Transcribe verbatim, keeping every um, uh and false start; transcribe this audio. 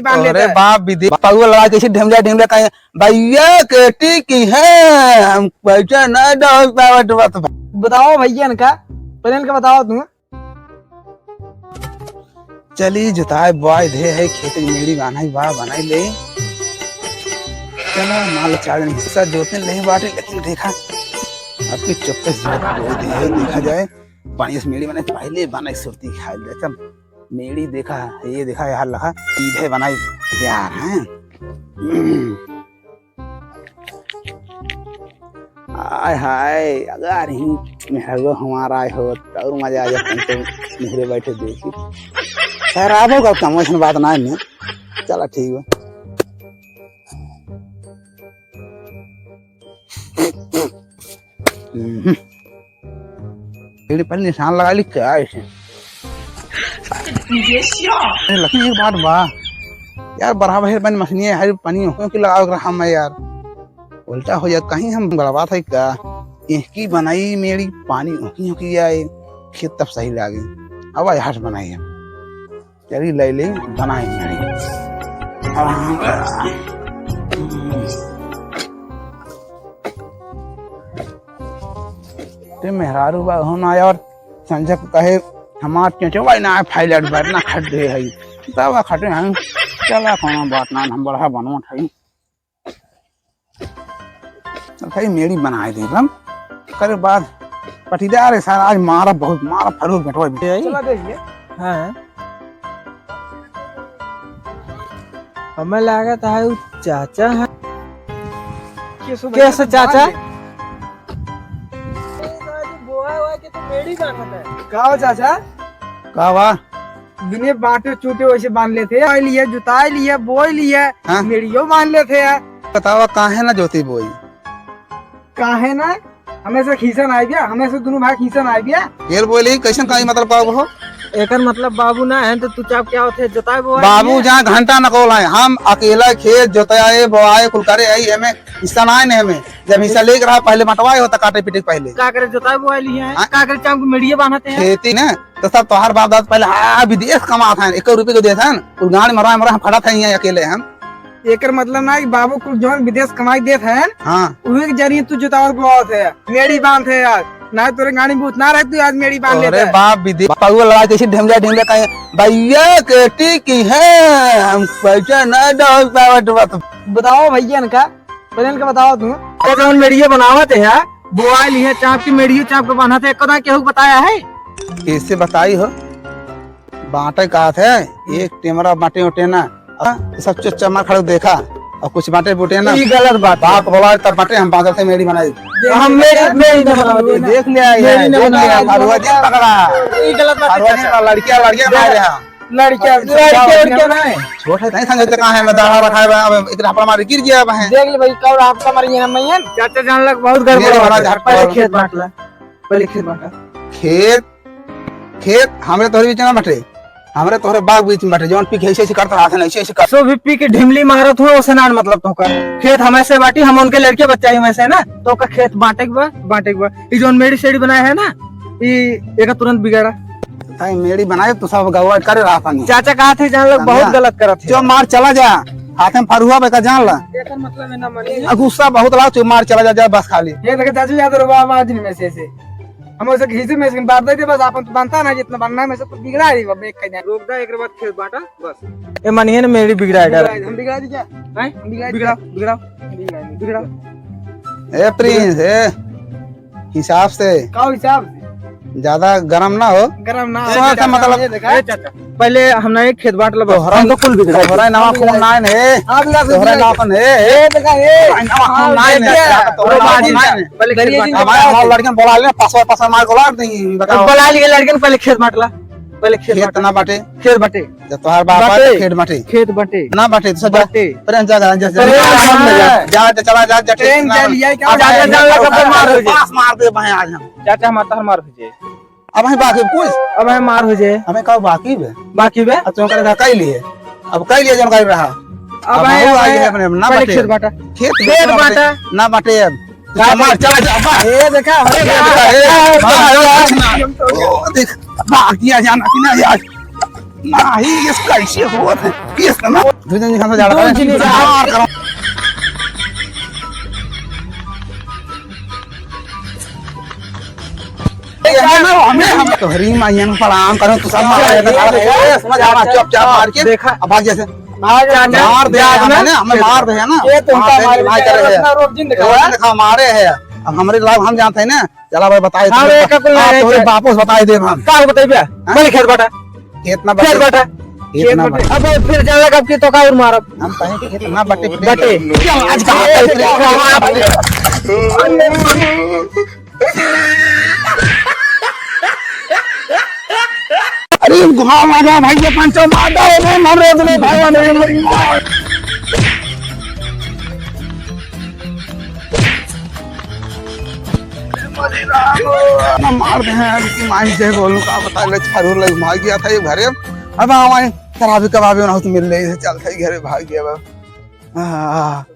बांध लेता अरे है। बाप, विदेश पौवा लगा के ऐसे ढेमला ढेमला कहे, "भैया केटी की है, हम पैसा ना दो पावत बत बा।" बताओ भैया इनका, पहले इनका बताओ तुम। चली जोताई बोआई दे है, खेत की मेड़ी बान्हाई बा, बनाई ले। चला माल चार दिन हिस्सा जोतने ले बाटे, लेकिन देखा अब की चौबीस जोत बोआई दे है, देखा जाए पानी से मेड़ी बने पहले बने सुरती खाई ले। चल मेड़ी देखा, ये देखा यार लगा सीधे बनाई तैयार हैं। आय हाय, अगर ही मेहरगो हमार आए हो, तो और मजा आ जाता, हम तो मेहरे बैठे देखी। खैर, आप होगा कम, वैसन बात ना है। चला, ठीक बा। हम्म। मेरे पर निशान लगा ली क्या ऐसे? अरे, लेकिन एक बात बा यार, बराबर है बन मछली है, हर पानी हो कि लगाओ रहा मैं यार, उल्टा हो जाए, कहीं हम गड़बड़ात है का? इनकी बनाई मेड़ी पानी होकी होकी आए, खेत तब सही लागे। अब आई हट बनाई हम, चली ले ले बनाई मेड़ी। अब हम ते मेहरारू बा हो ना यार, संजय को कहे, "हमार चेचो भाई ना है, फाइल एडवर्ट ना खट दे है।" तब खटे हैं, चला कोनो बात ना, हम बड़ा बनवत है। तो भाई मेड़ी बनाए दे हम, करे बाद पटीदार है सारा, आज मारा बहुत, मारा फरूक बेटवा भी। चला देखिए। हाँ। हमें लागत है उ चाचा है। कैसे चाचा? बोआ हुआ के तो मेड़ी बांधत है। का हो चाचा? का बा? बिने बांटे चूटे वैसे बांध लेते हैं। बोआई लिए, जुताई लिए, बोई लिए, हाँ? मेड़ियो बांध लेते हैं। बतावा काहे ना जोती बोई? काहे ना? हमें से खींचन आइ गया, हमें से दोनों भाई खींचन आइ गया। तेल बोले, कैसन काई मतलब का हो? एकर मतलब बाबू ना है तो तू चाप क्या होते जोताए बोआए बाबू लिए? जहाँ घंटा न कोल है, हम अकेला खेत जोताए बोआए कुल करे आई, हमें हिस्सा ना है हमें। जब हिस्सा लेके रहा पहले बंटवाए होता काटे पीटे के पहले। का करे जोताए बोआए लिए हैं? हाँ? का करे चाप के मेड़िए बांधते हैं? खेती ना तो सब तोहार बाप दादा पहले हाँ विदेश कमात हैं, एक रुपये को देत हैं, कुल गाड़ी मरवा मरवा हम फटत हैं यहाँ अकेले हम। एकर मतलब ना कि बाबू कुल जौन विदेश कमाई देत हैं, हाँ। उही के जरिए तू जोतावत बोआवत है, मेड़ी बांध है यार, ना तोरे गाड़ी में उतना रह तू आज मेड़ी बांध लेता अरे है। बाप विदेश पौवा लगा के ऐसे ढेमला ढेमला कहे, "भैया केटी की है, हम पैसा ना दो पावत बा।" बताओ भैया इनका, पहले इनका बताओ तू। अरे जौन मेड़िए बनावत है यार, बोआई लिए चाप की मेड़िए चाप के बांधत है, कदा केहू बताया है? कैसे बताई हो? बांटे का है, एक टेमरा बांटे उठे ना, आ, सब चुच्चा मार खड़े देखा, और कुछ बांटे बूटे ना। ई गलत बात है। बाप बोला तब बांटे हम बांधते मेड़ी बनाई। हम मेड़ी, मेड़ी ना बनावत है। देख लिया मेड़ी ये, ना देख लिया, बनावत है। फरुआ जी पकड़ा। ई गलत बात है, फरुआ जी चाचा। लड़कियां, लड़कियां मार रहे हैं। लड़कियां, लड़कियां, लड़कियां ना है। छोट है, नहीं समझते कहाँ है, मैं दाढ़ा रखा है, अब एक हपड़ा मार गिर गया अब है। देख ले भाई, कौन आपका मार ये ना मैयन। चाचा जान लग बहुत गड़बड़ मेरे हो गया। महाराज हट पहले पड़ो। खेत बांट ला, पहले खेत बांटा। खेत खेत हमरे तोहरे बीच में बाटे, हमरे तोहरे बाग बीच में बाटे, जौन पीक ऐसे ऐसे करता हाथ है, ऐसे ऐसे कर। सो भी पी के ढिमली मारत हो, ओसे नान मतलब तोहका। खेत हमें से बाटी, हम उनके लड़के बच्चा ही में से ना, तोहका खेत बांटे के बा, बांटे के बा। ई जौन मेड़ी सेड़ी बनाए है ना, ई एका तुरंत बिगाड़ा। ताई मेड़ी बनाए तो सब गड़बड़ करे रहा पानी। चाचा कहा थे जान लोग बहुत समझा? गलत करत है। जो मार चला जा, हाथ में फरुआ बेका जान ला। एकर मतलब है ना मनी। आ गुस्सा बहुत ला, तू मार चला जा, जा बस खाली। ये देखे चाचा याद रहो आवाज नहीं में से ऐसे। हम उसे घीसे में से बांट देते बस, अपन तो बनता ना जितना बनना है, में से तो बिगड़ा रही बा, एक कहीं। रोक दा, एक बात खेत बांटा, बस। ए, मानिए ना, मेरी बिगड़ा है, डर। हम बिगड़ा दी क्या? हैं? हम बिगड़ा दी बिगड़ा, क्या? बिगड़ा। बिगड़ा दी, बिगड़ा। ए, प्रिंस, ए, हिसाब से। का हिसाब से? ज्यादा गरम ना हो। गरम ना हो। सोच का मतलब। ये देखा? ए, चाचा। पहले हम ना एक खेत बांट लो, बस। तोहरा हम तो कुल बिगड़ा तोहरा दिया। नाम खून ना है। हाँ, बिगड़ा दिया। तोहरा नाम खून है। ए, देखा, ए। तोहरा नाम खून ना है। हाँ, देखा। तोहरा नाम खून ना है। पहले खेत बांट। हमारे, हमारे लड़के बोला ले, पासवा, पासवा मार बोला नहीं, बताओ। बोला लिए लड़के ने, पहले खेत बांट ला। पहले खेत खेत बांट। ना बाटे। खेत बाटे। जब तोहार बाप बाटे। आए, तो खेत बाटे। खेत बाटे। ना बाटे, तो सब जा। बाटे। प्रेम जा, जा, जा, जा। प्रेम जा। जा, जा, चला जा, जा, ट्रेन जा लिया क्या? जा, जा, जा, जा, जा, मार हो जाए। पास मार दे भाई आज हम। चाचा, हम तो मार हो जाए। अब है बाकी कुछ? अब है मार हो जाए। हमें का बाकी बे? बाकी बे? अब तुम कर कह लिए। अब कह लिए जन कह रहा। अब अब है, वो अब आई है। है अपने, ना पहले बाटे। खेत बांटा। खेत खेत बांटा। बांटा। ना बाटे अब। का चला, बाटे? चला, चला, बा। ए, देखा, अरे, ए, देखा, ए, ए, बा, ए, बा, बा, ना। ओ, देख, बाकी आ जाना कि ना यार। नाही, ये कैसे होत है? ये ना, दो जन खान से ज्यादा दो करे। जन से मार करो। ये ना, हमें, हम तोहरी माइयन प्रणाम करो, तू सब मार, ये ना, साला, ए, समझ आ रहा, चुपचाप मार के, देखा। अब भाग जैसे। भाग जा, मार दे जा, यार, ना। हमें, हमें मार दे, है ना? ये तो मार उनका दे, मार नहीं दे, करे है। अपना रोब जिन दिखा। रोब दिखा, मारे है। अब हमरे लाभ हम जानते हैं ना। चला भाई, बताई हाँ, दे। अरे, का कुल आप नहीं तोरे है। बापू से बताई दे हम। का बताई बे? हाँ? बोले खेत बाटा। खेत ना खेत बटे। बाटा। खेत खेत ना बटे। बटे। अब फिर जान लगा कि तो का और मारब। हम कहे खेत ना बटे। बटे। चल, आज कहाँ खेत पे ना बटे। अरे, घुमाओ, आ जाओ भाई, ये पंचो मार दो, ये मार दो, ये मार दो, ये मार दो। ना मार दे हैं, अब की माई से बोलूं, का पता, ले छारू ले घुमा गया था ये घरे। अब आवाए, खराबी कबाबी ना हो तो मिल ले, चल था घरे भाग गया बा। आह।